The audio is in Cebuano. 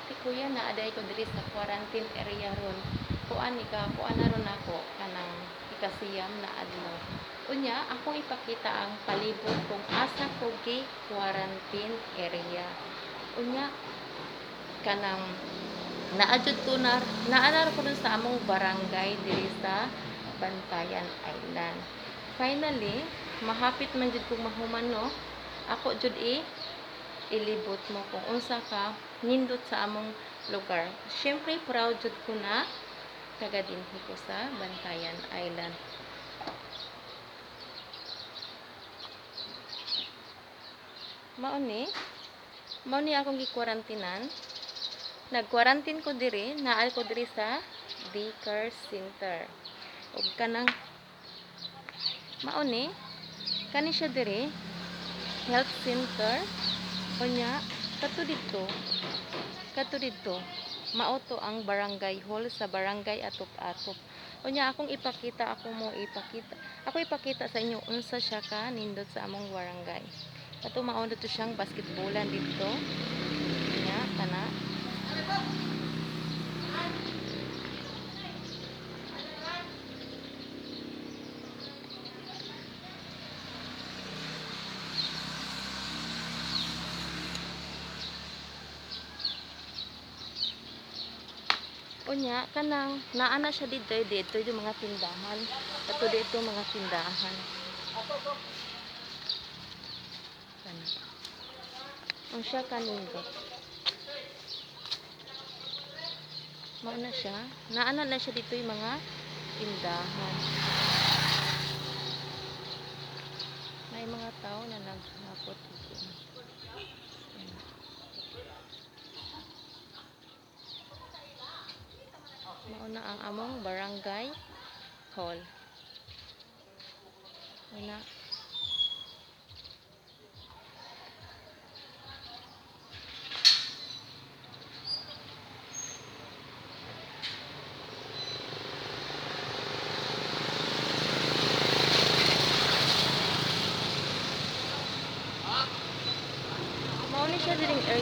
Ate, kuya, naa diay ko diri sa quarantine area ron. Kuan ika kuan na ron nako kanang ikasiyam na adlaw. Unya akong ipakita ang palibot kung asa ko gi quarantine area. Unya kanang naa jud ko na naa na ko dun sa among barangay diri sa Bantayan Island. Finally, mahapit man jud kog mahuman, no. Ako jud ilibot mo kung unsa ka nindot sa among lugar. Syempre proud jud ko na taga dinhi ko sa Bantayan Island. Mao ni, mao ni akong gikwarantinan. Nag-quarantine ko diri, naa ko diri sa daycare center. Ug kanang mao ni, kani siya diri, health center. Unya kato didto mao to ang barangay hall sa Barangay Atop-Atop. Unya akong ipakita, ako mo ipakita, ako ipakita sa inyo unsa siya ka nindot sa among barangay. Kato mao to siyang basketballan didto. Unya kana unya kanang naa na siya didto, didto yung mga tindahan, kato didto mga tindahan kana unsa kanindot. Mao na siya, naa na na siya didto yung mga tindahan. May mga tao na naghapot dito. Mao na ang among barangay hall. Una mao ni siya diring area.